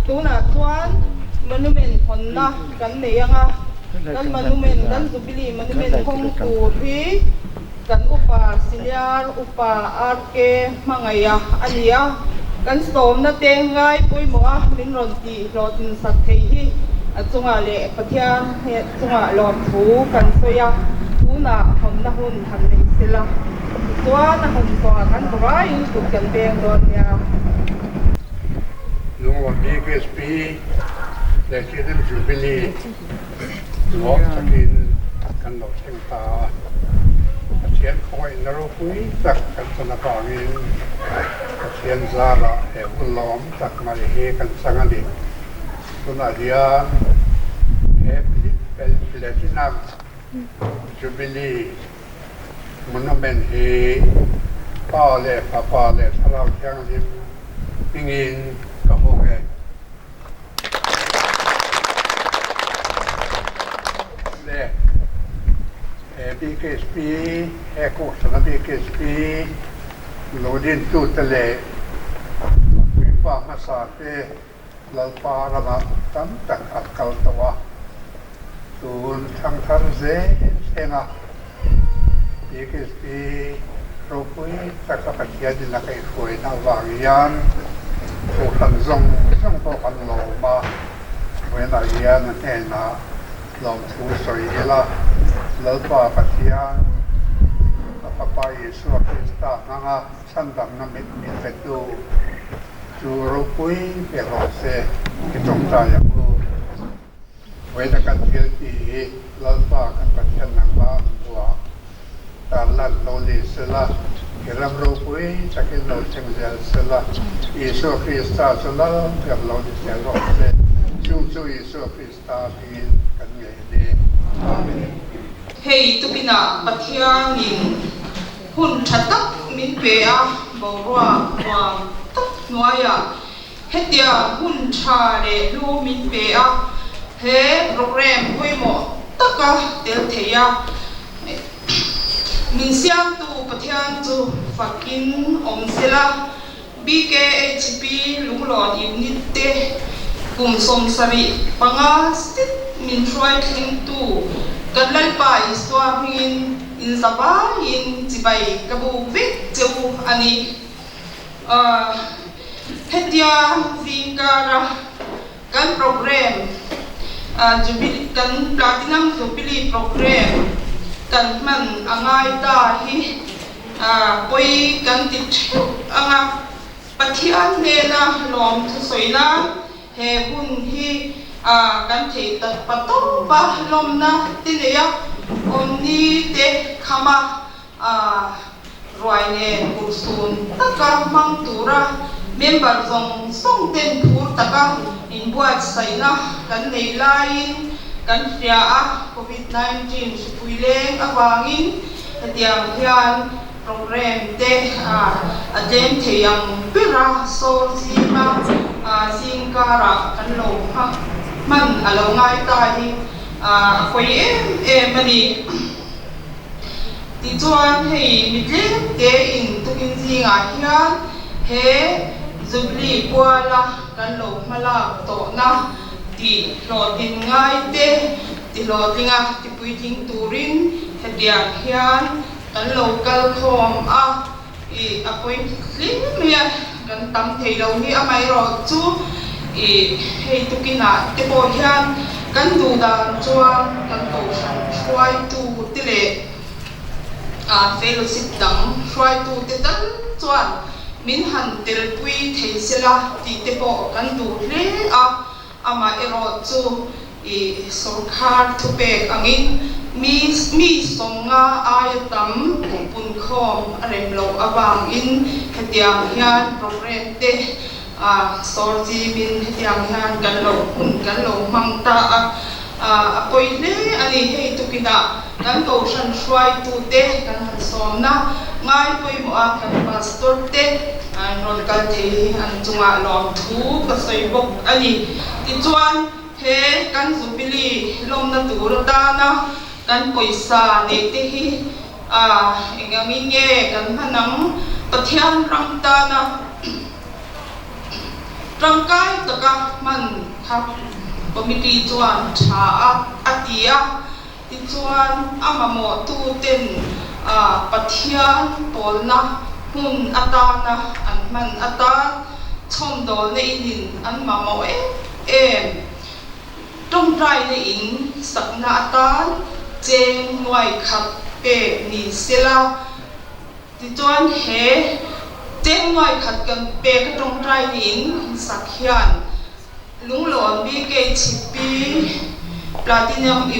Tunah chuan monument hawnna kan nei ang a, kan monument, kan Jubilee monument hawng tur hi kan upa senior upa RK Hmangaiha a ni a, kan sawmna te ngai pawimawh a min rawn tih hlawhtlin sak thei hi a chungah leh Pathian chungah lawmthu kan sawi a, tunah hawnna hun han nei sela tichuan a hawn zawhah kan vawraiin kut kan peng dawn nia. Lungawm BKSP Platinum Jubilee lawm takin kan lo thleng ta a, Pathian khawngaihna ropui tak kan tawn avangin Pathian zarah he hun lawm tak mai hi kan chang a ni. Tunah hian he Platinum Jubilee Monument hi Pa leh Fapa leh Thlarau Thianghlim hmingin ka hawng e. Le he BKSP, he Kohhrana BKSP lo dintute leh a puipa hmasa te Lalpa ramah tam tak an kal tawh a, tun thangthar zel thlenga BKSP ropui taka Pathianin a kaihhruaina avang hian Kohhran zawng zawng pawh kan lawm a, vawiinah hian a hnenah lawmthu sawi ila, Lalpa Pathian, a Fapa Isua Krista hmanga chhandamna mit min petu chu ropui pe rawh se i tawngtai ang u. Vawiina kan thil tih hi Lalpa kan Pathian nangmah ang buah tan lan lo ni sela, i ram ropui takin lo thleng zel sela, Isua Krista chu lal ber lo ni zel rawh se. Chung chu Isua Krista hmingin kan ngei a ni. Amen. Hei tukinah Pathianin Hun tha tak min pe a, boruak nuam tak hnuaiah hetia hun tha leh hlu min pe a, he programme pawimawh taka tel thei a, min siamtu Pathian chu fakin awm sela, BKHP Lunglawn Unit te kum 75 zet min hruai thlengtu kan Lalpa Isua hmingin inzavaiin chibai ka buk vek che u a ni. Hetia zingkara kan programme kan Platinum Jubilee programme kan hman a ngai ta hi Pawi kan ti theuh ang a, Pathian hnena lawm thusawi nan he hun hi kan thei ta pa tawp a, lawmna te nei a, awmni te kham a, ruai nen urhsun taka hmang tura member zawng zawng ten phur taka inbuatsaihna kan nei laiin kan hria a, Covid 19 hripui leng avangin Hetiang hian programme te a tlem thei ang ber a, sawl zinga zing karah kan lo hman a lo ngai ta hi a pawi em em a ni. Tichuan hei mi tlem te in tukin zingah hian he Jubilee kuala kan lo hmalak tawhna tih hlawhtlin ngai te Tihlawhtlinga tipuitling turin hetiang hian kan lo kal khawm a, ih a pawi hlim mai a, kan tam thei lo hi amaherawh chu ih hei tukinah te pawh hian kan duh dan chuan kan kohhran hruaitu te leh ah fellowship dang hruaitu te tal chuan min han telpui thei sela tih te pawh kan duh hle a. Amaherawh chu i sawrkhar thupek angin mi mi 50 aia tam punkhawm a rem loh avangin hetiang hian programme te sawr chimin hetiang hian kan lo hun kan lo hmang ta a, a pawi hle a ni. Hei tukinah kan kohhran hruaitute kan han sawmna ngai pawimawh a, kan pastor te an rawn kal thei hi an chungah lawmthu ka sawi bawk a ni. Tichuan, he kan Jubilee lawmna tur atana kan pawisa neih te hi eng angin nge kan hman ang? Pathian ram tana. Tangkai taka hman kha committee chuan tha a a ti a, tichuan a mamawhtuten Pathian pawlna hmun atana an hman atan chhawmdawlna inin an mamawh em em. Tawngtaina in sakna atan cheng nuai khat pek ni sela. Tichuan he cheng nuai khat kan pek a tawngtaina in sak hian Lunglawn BKHP Platinum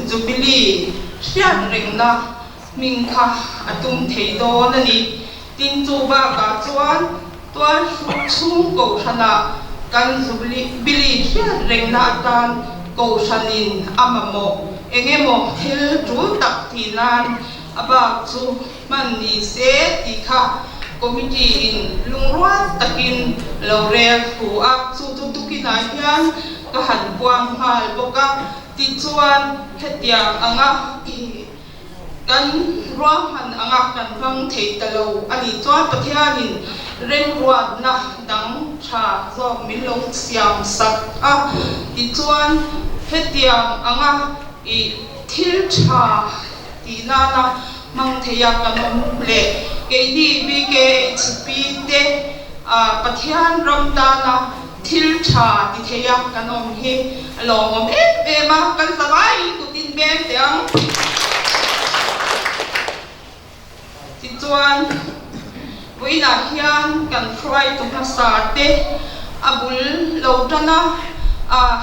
Jubilee hriat rengna hming kha a tum thei dawn a ni. Tin chu bakah chuan tual hruk chhung kohhranah kan Jubilee hriat rengna atan kohhranin a mamawh eng emaw thil tul tak tih nan a bak chu hman ni se tih kha committee in lungrual takin lo rel thu a, chu chu tukinah hian ka han puang nghal bawk a. Tichuan hetiang anga i Kan ruahman anga kan hmang thei ta lo a nih chuan Pathianin remruatna dang tha zawk min lo siam sak a. Tichuan, hetiang anga i thil tha tih nana hmang thei a kan awm leh keini BKHP te Pathian ram tana Thil tha ti thei a kan awm hi a lawmawm em em a, kan zavaiin kut in beng teh ang. Tichuan, vawiinah hian kan hruaitu hmasa te a bul lo tan a,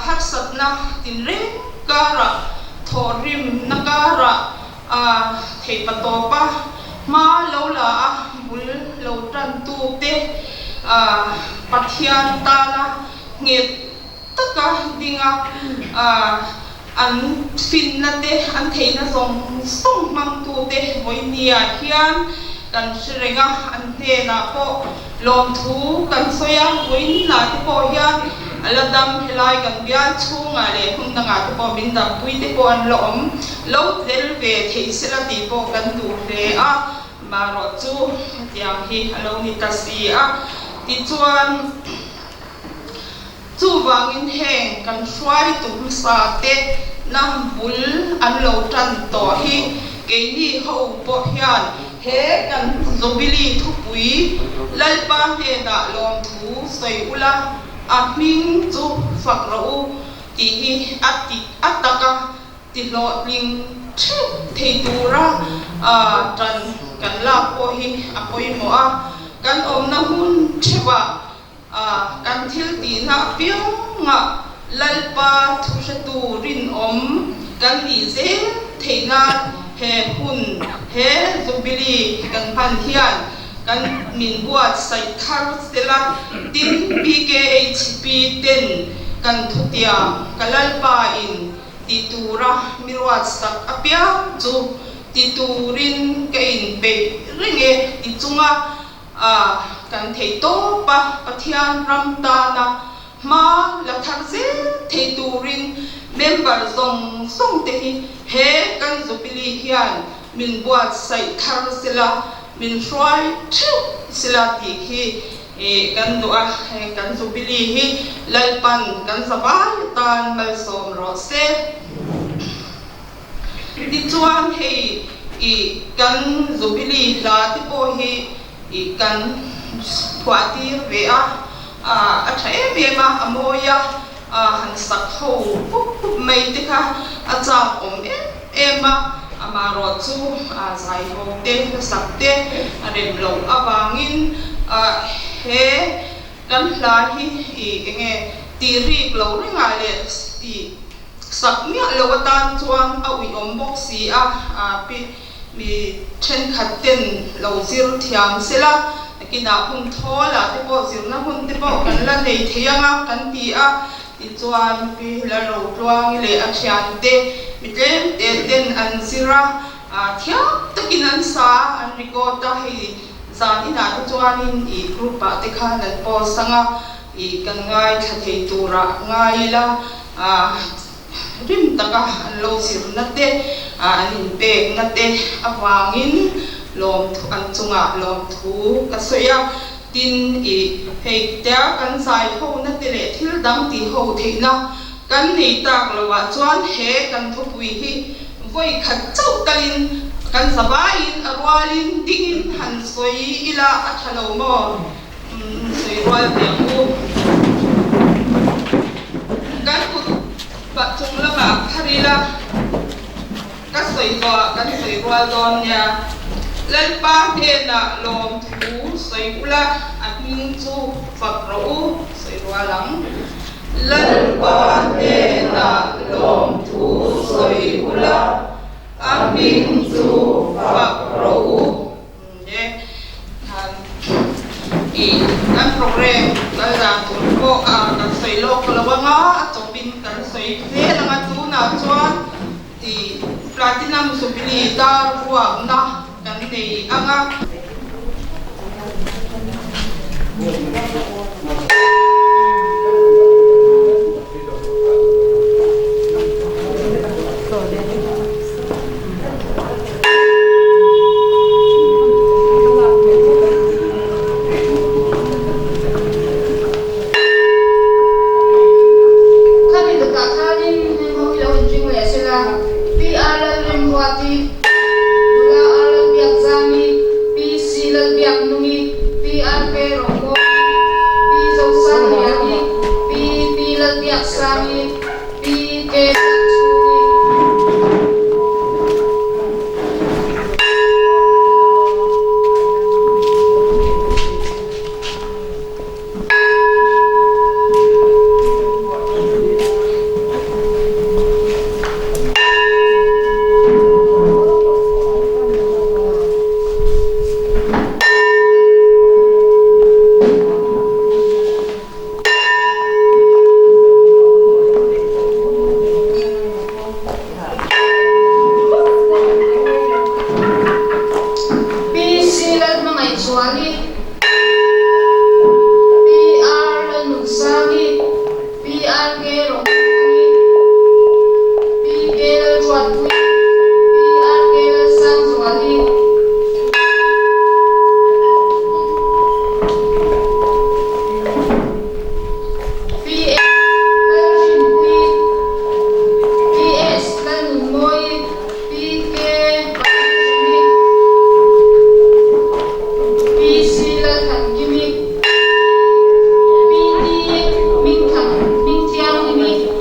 harsatna tinreng karah, thawhrimna karah theihpatawpa hma lo la a bul lo tantu te Pathian tana nghet taka dinga an finna te an theihna zawng zawng hmangtu te vawinia hian kan hre reng a, an hnenah pawh lawmthu kan sawi a, vawiinah te pawh hian a la dam helai kan bial chhungah leh hmun dangah te pawh min dampui te pawh an la awm lo tel ve theih sela tih pawh kan duh hle a, marawh chu hetiang hi a lo ni ta si a, tichuan chuvangin heng kan hruaitu hmasa te na bul an lo tan tawh hi keini ho pawh hian he kan Jubilee thupui Lalpa hnenah lawmthu sawi ula a hming chu fak rawh u tih hi a ti a taka tihlawhtling theuh thei tura tan kan lak pawh hi a pawimawh a, kan awmna hmun theuhah Kan thil tihna apiangah Lalpa thuhretu rinawm kan nih zel theih nan he hun, he Jubilee kan hman hian kan min buatsaih thar sela, tin BKHP ten kan thutiang ka Lalpa in ti tura mi ruatsak apiang chu ti turin ka inpeih reng e ti chunga A, kan theih tawp a, Pathian ram tana hma la thar zel thei turin member zawng zawng te hi he kan Jubilee hian min buatsaih thar sela, min hruai theuh sela tih hi kan duh a, he kan Jubilee hi Lalpan kan zavai atan malsawm rawh se. Tichuan hei i kan Jubilee hla te pawh hi i kan phuah tir ve a, a tha em em a, a mawi a, han sak ho pup pup mai te kha a chak awm em em a, amaherawh chu zai ho te hla sak te a rem loh avangin he kan hla hi i enge tih rik lo rengah leh tih Sak miah lo atan chuan a uiawm bawk si a, pi mi thenkhat ten lo zir thiam sela, nakinah hun thawl ah te pawh zirna hun te pawh kan la nei thei ang a kan ti a, tichuan pi Lalrotluangi leh a thiante mi tlem te ten an zir a, thiam takin an sa a, an record a, hei zan inah te chuanin ih group ah te khan an post ang a. I kan ngaithla thei turah ngai ila, rim taka an lo zirna te, an inpekna te avangin lawmthu an chungah lawmthu ka sawi a. Tin, i Hei tia kan zai hona te leh thil dang tih ho theihna kan nei tak loah chuan he kan thupui hi vawi khat chauh talin kan zavaiin a rualin dingin han sawi ila a tha lo maw? Umm sawi rual teh ang u. Kan kut pah chung lamah phar ila. Ka sawi tawh kan sawi rual dawn nia. Lalpa hnenah lawmthu sawi ula, a hming chu fak rawh u, sawi rual ang. Lalpa hnenah lawmthu sawi ula, a hming chu fak rawh u. Nge khan i kan program kal dan tur pawh a kan sawi lawk lo anga a chawpin kan sawi zel anga tunah chuan ti Platinum Jubilee dar ruakna kan nei anga. Khami tukah khanin heng ho hi lo inring leh sela, Pi R Lalremruati, Nula R Lalbiakzami, Pi C Lalbiaknungi, Pi R K Rohmawii, Pi Zosangliani, Pi P Lalbiaksangi, Pi K Tlanchhungi. Pi C Lalhmangaihchuali, Pi R Lalnunsangi, Pi R K Rohmangi, Pi K Lalruatpui, Pi R K Lalsangzuali. Pi A Lalhrinpuii, Pi S Lalnunmawii, Pi K Vanlalhrimi, Pi C Lalthankimi, Pi T Mingthianghimi.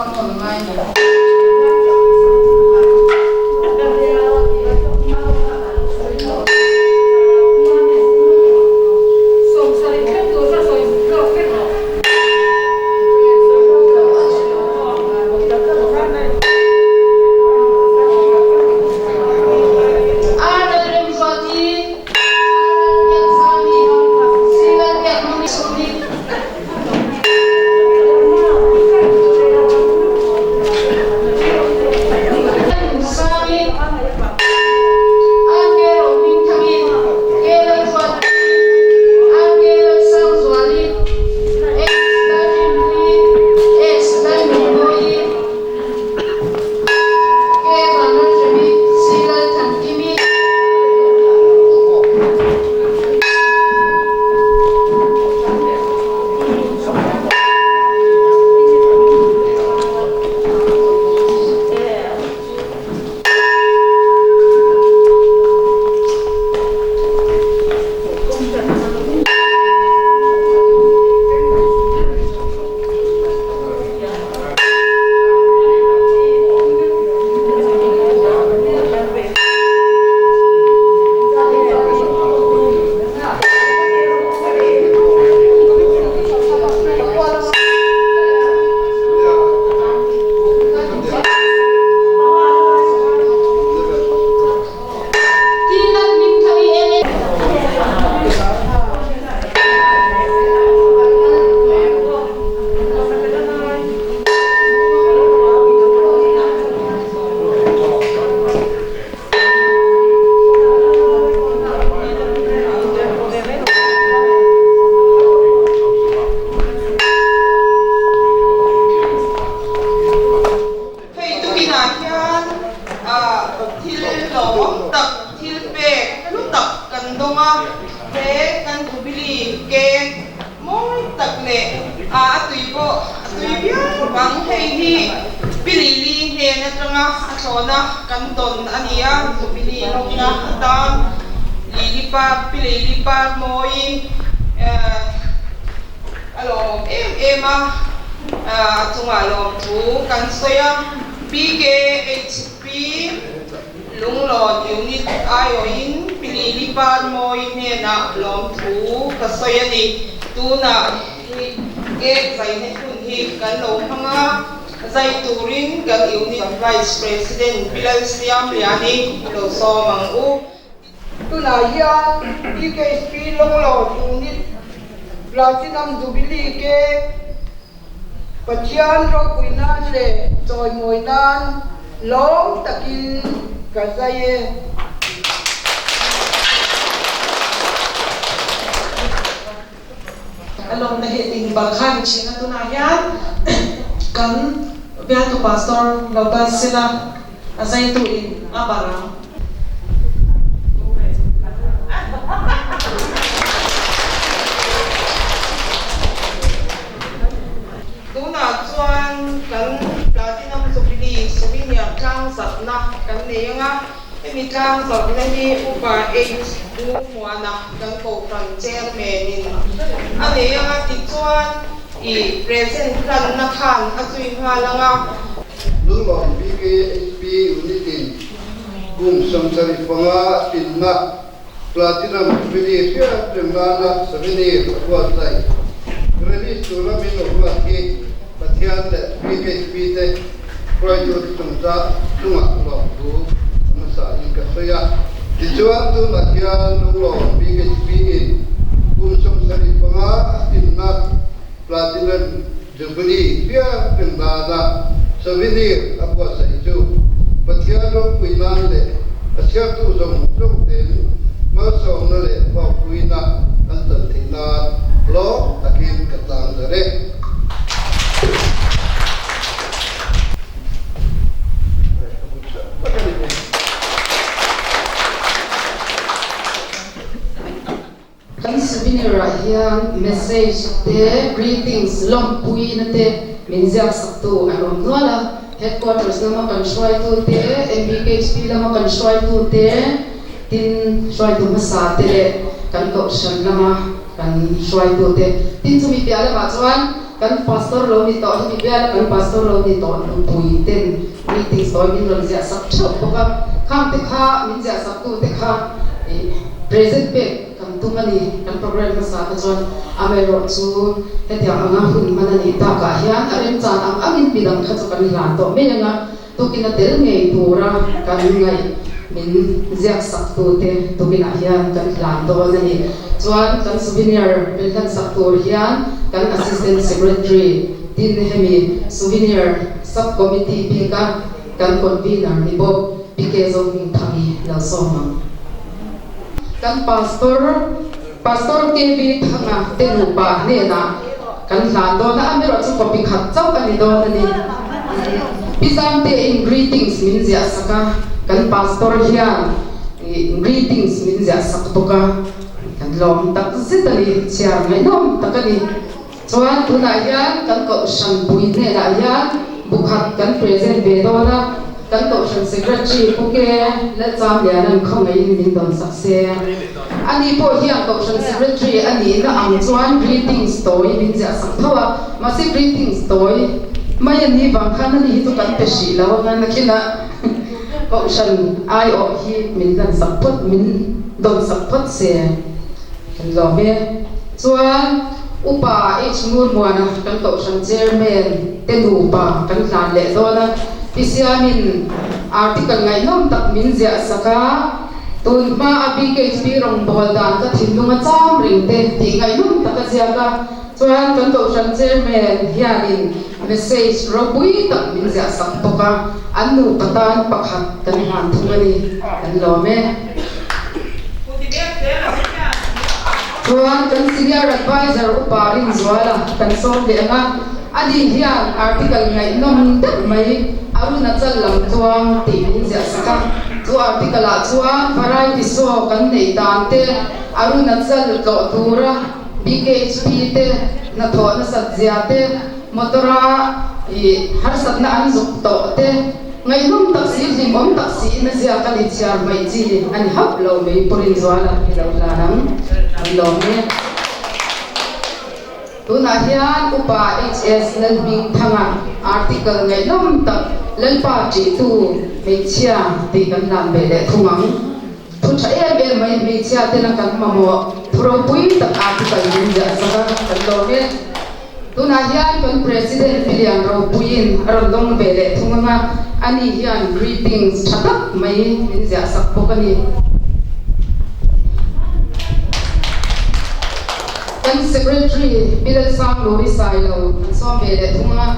chhuak nawn a ngai ni. Hei tukinah hian thil lawmawm tak, thil pek hlu tak kan dawng a, he kan Jubilee cake mawi tak leh a tui pawh a tui viau ang. Hei hi Pi Lili hnen atanga a thlawhna kan dawn a ni a, Jubilee lawmna atan Lili Park, Pi Lili Park mawi A lawmawm em em a, a chungah lawmthu kan sawi a, PKHP Lunglawn Unit aiawhin Pi Lili Parmawi hnenah lawmthu ka sawi a ni. Tunah hi cake zaina hun hi kan lo hmang a, zai turin kan Unit Vice President Pi Lalsiamliani lo sawm ang u. Tunah hian PKSP Lawnglawn Unit Platinum Jubilee ke Pathian ropui nan leh chawimawi nan lawm takin ka zai e. A lawmna hi eng bak kha ni thin a, tunah hian kan bialtu pastor lo kal sela a zaitu in a bar ang. Tunah chuan kan Platinum Jubilee Souvenir tlangzarhna kan nei ang a, hemi tlangzarhna hi Upa H. U Muana kan Kohhran Chairman in a nei ang a, tichuan i present hlanna khan a zui nghal ang a. Lunglawn BKHP Unit in kum 75 tinna Platinum Jubilee hriat reng nana souvenir a buatsaih. Release tura min lo ruat hi Pathian leh BKHP te hruaitute chungchah chungah lawmthu a hmasa in ka sawi a. Tichuan tunah hian Lunglawn BKHP in kum 75 tinna Platinum Jubilee hriat reng dana souvenir a buatsaih chu Pathian ropui nan leh a chhiartu zawng zawng ten malsawmna leh hlawkpuina an chan theih nan hlawk takin ka tlang ber e. Kan souvenir ah hian message te, greetings, lawmpuina te min ziak sak tu an awm nual a. Headquarters lama kan hruaitu te, MBKHP lama kan hruaitu te, tin hruaitu hmasa te leh kan kohhran lama kan hruaitu te. Tin chumi piah lamah chuan. Kan pastor lo ni tawh hemi biala kan pastor lo ni tawh nupui ten greetings tawi min rawn ziah sak theuh bawk a. Khang te kha min ziah sak tu te kha ih present pek kan tum a ni. Kan program hmasa te chuan amaherawh chu hetiang anga hun hman a nih takah hian a remchan ang angin midang kha chu kan hlan tawh mai ang a. Tukin a tel ngei tura kan ngaih min ziak sak tute tukinah hian kan hlan dawn a ni. Chuan kan souvenir min hlan sak tur hian kan Assistant Secretary tin hemi Souvenir Sub Committee bika kan Convener ni bawk PK Zohmingthangi lo sawm ang. Kan Pastor Pastor KB Thanga te nupa hnenah kan hlan dawn a, amaherawh chu copy khat chauh a ni dawn a ni. Pi Zamtein greetings min ziah sak a, kan Pastor hian greetings min ziah sak bawk a, kan lawm tak zet a ni, chhiar ngaihnawm tak a ni. Chuan tunah hian kan kohhran pui hnenah hian bu khat kan present ve dawn a, kan kohhran secretary Pu Ke Lalchamliana'n khawngaihin min dawn sak se. Ani pawh hian kohhran secretary a nihna ang chuan greetings tawi min ziah sak tho a, mahse greetings tawi mai a nih vang khan ani hi chu kan pe hrih lo anga nakinah kohhran aiawh hi min hlan sak phawt min dawn sak phawt se. Kan lawm e. Chuan Upa H. Ngurmuana kan Kohhran Chairman te nupa kan hlan leh dawn a, Pi Siamin article ngaihnawm tak min ziah sak a, tun hma a BKHP rawngbâwl dan ka thinlung a cham reng te tih ngaihnawm tak a ziak a, chuan kan Kohhran Chairman hianin message ropui tak min ziah sak bawk a, an nupa tan pakhat kan hlan thung a ni. Kan lawm e. Chuan kan Senior Adviser Upa Rinzuala kan sawm leh ang a, ani hian article ngaihnawm deuh mai Arunachal lam chuang tih min ziah sak a. Chu article ah chuan variety show kan neih dan te, Arunachal tlawh tura BKHP te hnathawh nasat zia te, motor a ih harsatna an zuk tawh te, Ngaihnawm tak si, hlimawm tak si in a ziak a ni chhiar hmaih chi a ni hauh lo mai Pu Rinzuala hi lo hlan ang an lawm e. Tunah hian Upa HS Lalhmingthanga article ngaihnawm tak Lalpa ṭihtu hmeichhia tih kan hlan ve leh thung ang. Thu ṭha em em mai hmeichhia tena kan mamawh thu ropui tak article min ziah sak a kan lawm e. Tunah hian kan President Pilian Ropuiin a rawn dawng ve leh thung ang a, ani hian greetings tha tak mai min ziah sak bawk a ni. Kan Secretary Pi Lalsangluri Sailo kan sawm ve leh thung ang a,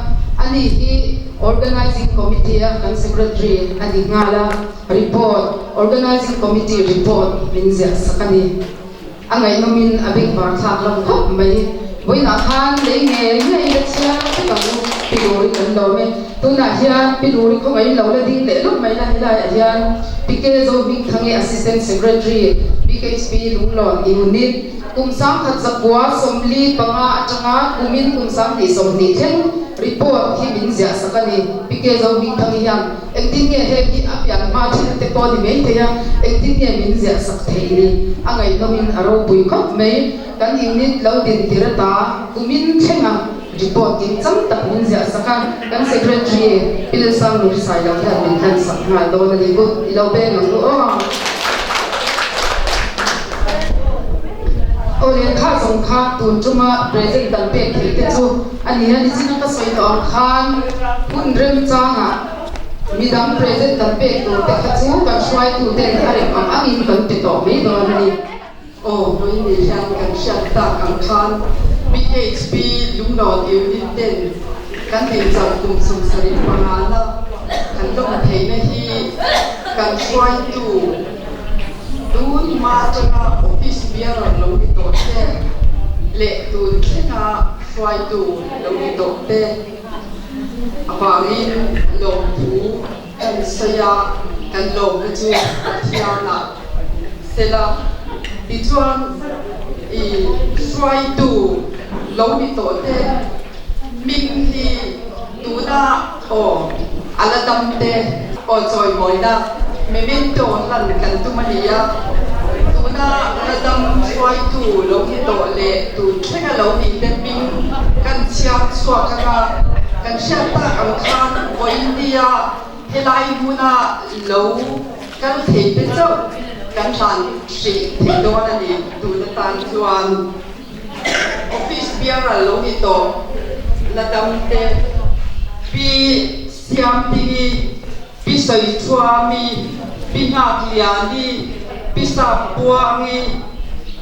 ani hi Organizing Committee a kan Secretary a ni nghal a, report, Organizing Committee report min ziah sak a ni. A ngaihnawmin a bengvar thlak lam khawp mai. Vawiinah khan lei ngei ngei la chhiar vek ang u, Pi Luri kan lawm e. Tunah hian Pi Luri khawngaihin lo la ding leh lawk mai la, helaiah hian Pi Ke Zohmingthangi Assistant Secretary, BKHP Lunglawn Unit, kum 1945 atanga kumin kum 2020 thleng report hi min ziah sak a ni. Pi Ke Zohmingthangi hian Engtin nge heng hi a pian hma thil te pawh ni mai thei a, engtin nge min ziah sak theih ni? A ngaihnawmin a ropui khawp mai. Kan unit lo din tir ata kumin thlenga report kim chang tak min ziah sak a, kan secretary Pi Lalsangluri Sailo hian min hlan sak nghal dawn a ni. Kut i lo beng ang u aw. Aw lehkha zawng kha tun tuma present kan pek theih te chu a ni a, nichin a ka sawi tawh ang khan hun remchangah midang present kan pek tur te kha chu kan hruaitu ten a rem ang angin kan pe tawh mai dawn a ni. Aw, vawiin ni hian kan hriat tak ang khan BHP Lunglawn Unit ten kan dinchauh kum 75 na kan lawm theihna hi kan hruaitu Tun hma atanga office bearer lo ni tawh te leh tun thlenga hruaitu lo ni tawh te avangin lawmthu kan sawi a, kan lawmna chu Pathianah sela. Tichuan i hruaitu lo ni tawh te hming hi tuna aw a la dam te aw chawimawina memento hlan kan tum a ni a, tuna la dam hruaitu lo ni tawh leh tun thlenga lo ni te hming kan chhiar chhuah. chhuak ang a, kan hriat tak ang khan vawiinnia helai hmuna lo kal thei te chauh kan hlan hrih thei dawn a ni. Tun atan chuan office bearer lo ni tawh la dam te, Pi Siamtingi, Pi Sawichhuami, Pi Nghakliani, Pi Sappuangi,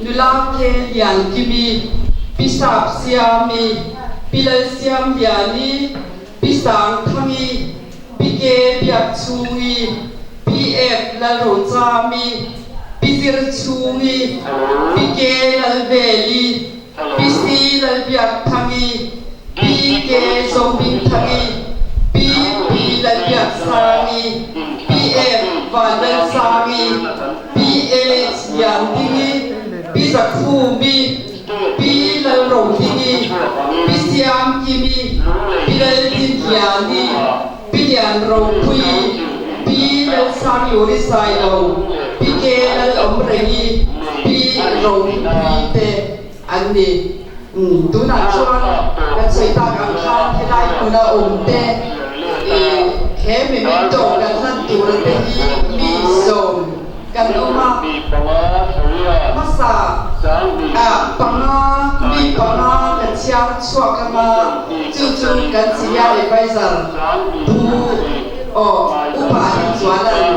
Nula Ke Liankimi, Pi Sapsiami, Pi Lalsiamliani, Pi Sangthangi, Pi Ke Biakchhungi, Pi F Lalrochami, Pi Zirchhungi, Pi Ke Lalveli, Pi C Lalbiakthangi, Pi K Zohmingthangi, Pi P Lalbiaksangi, Pi F Vanlalsangi, Pi H Liandingi, Pi Zakhumi, Pi Lalrohmingi, Pi Siamkimi, Pi Laltinliani, Pi Lianropuii, Pi Lalsangluri Sailo, Pi K Lalawmrengi, Pi Rohlupuii te an ni. Tunah chuan kan sawi tak ang khan helai hmuna awm te he memento kan hlan tura te hi mi sawm kan awm a, hmasa ah panga mi panga kan chhiar chhuak ang a, chu chu kan senior advisor Pu aw Upa Rinchuala'n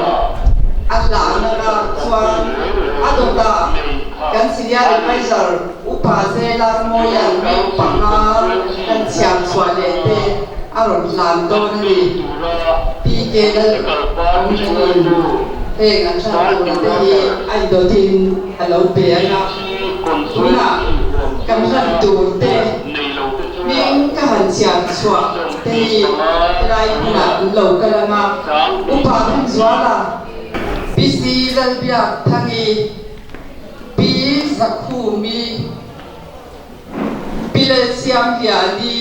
a hlan ang a, chuan a dawtah kan senior advisor Upa Zela Mawia'n mi panga kan chhiar chhuah leh te a rawn hlan dawn a ni. PK Lalawmhlengin heng an hlan tura te hi a indawtin a lo pe ang a, tunah kan hlan tur te hming ka han chhiar chhuah te hi helai hmunah an lo kal ang a, Upa Rinzuala, PC Lalbiakthangi, Pi Zakhumi, Pi Lalsiamliani,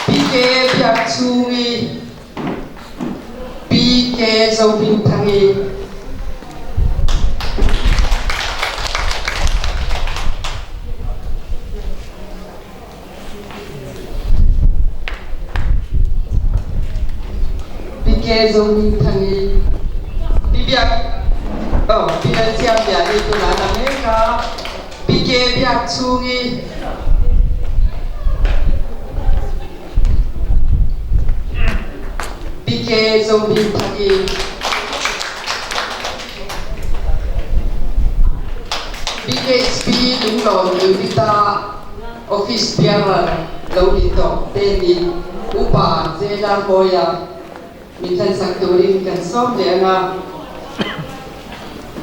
Pi K Biakchhungi, Pi K Zohmingthangi. Pi K Zohmingthangi, Pi Biak oh Pi Lalsiamliani tunah la mek a. Pi Ke Biakchhungi, Pi Ke Zohmingthangi, BKHP Lunglawn Unit-a Office Bearer lo ni tawh te nih Upa Zela Mawia min hlansak turin kan sawm leh ang a,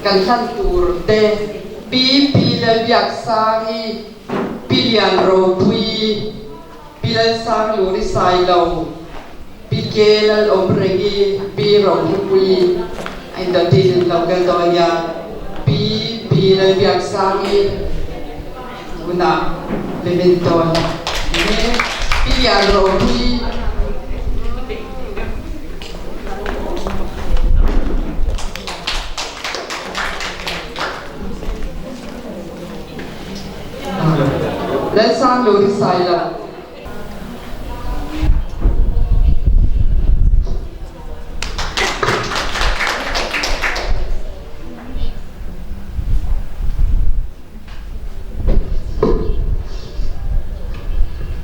kan hlan tur te Pi Pi Lalbiaksangi, Pi Lian Ropuii, Pi Lalsangluri Sailo, Pi Ke Lalawmrengi, Pi Rohlupuii a indawtin an lo kal dawn nia. Pi Pi Lalbiaksangi tunah memento mek Pi Lian Rohlupuii, Lalsangluri Sailo.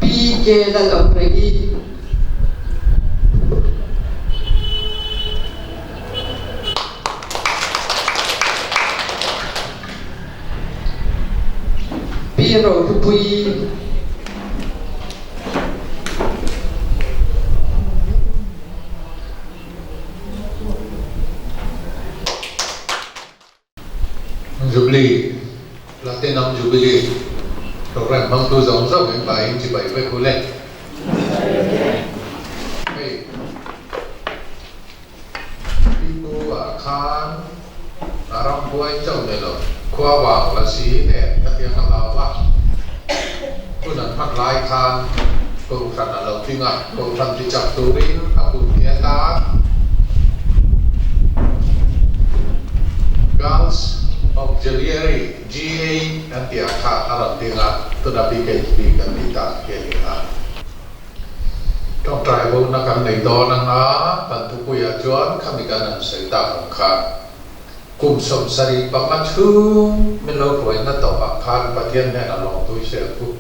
Pi K Lalawmrengi. Pi Rohlupuii. Jubilee, Platinum Jubilee program hmangtu zawng zawng in vaiin chibai vek u le. Hei. Pipu ah khan a rambuai chauh ni lo, khua vang la si nen khatiang a hlau a, hun an hman lai khan Kohhran a lo tling a, Kohhran ti chak turin a kum ni atan Girls. Auxiliary, GA, an tih ang kha a rawn ding a, tuna BKHP kan tih tak hi a ni a. Tawngtai bona kan nei dawn anga kan thupuiah chuan khami kan han sawi tak ang khan kum 75 chhung min lo hruaina tawhah khan Pathian hnenah lawmtui sel thu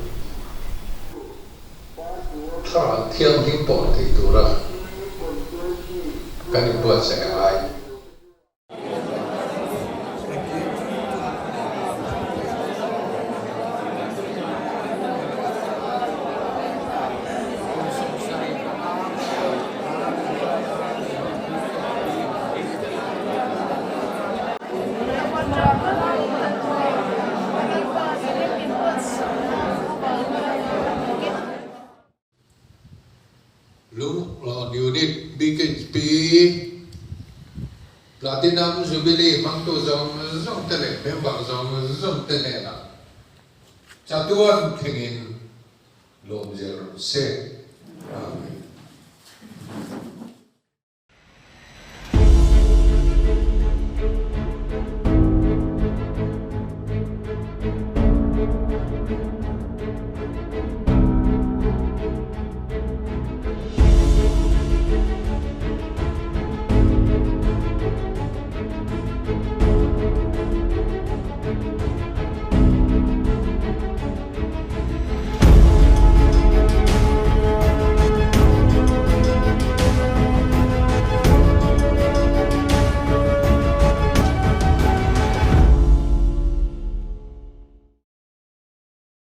Thlarau Thianghlim pawh thei tura kan inbuatsaih a ngai. Lunglawn Unit BKHP Platinum Jubilee hmangtu zawng zawng te leh member zawng zawng te hnenah chatuan thlengin lawm zel rawh se. Amen.